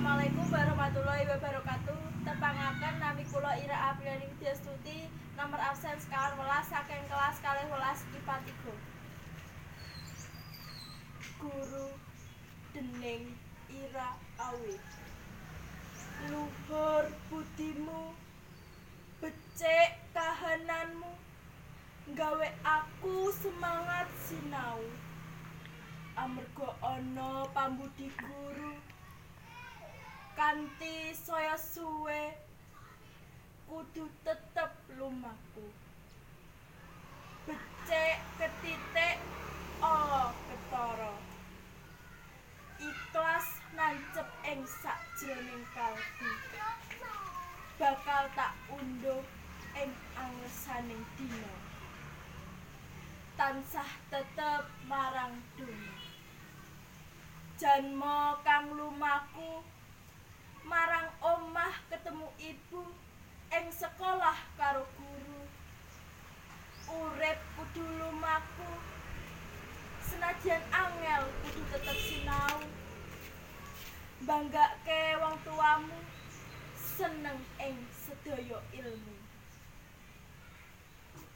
Assalamualaikum warahmatullahi wabarakatuh. Tepangaken nami kula Ira Apriliani Widyastuti, nomor absen 19 saking kelas 12 IPA 3. Guru dening Ira Awi. Luhur budimu, becik kahananmu, gawe aku semangat sinau. Amarga ana pambudi guru, kanthi saya suwe kudu tetep lumaku. Becik ketitik ala ketara, ikhlas nancep ing sakjroning kalbu, bakal tak unduh ing angersaning dina, tansah tetep marang donya. Janma kang lumaku marang omah ketemu ibu, ing sekolah karo guru. Urip kudu lumaku, senajan angel kudu tetep sinau. Banggake wong tuwa.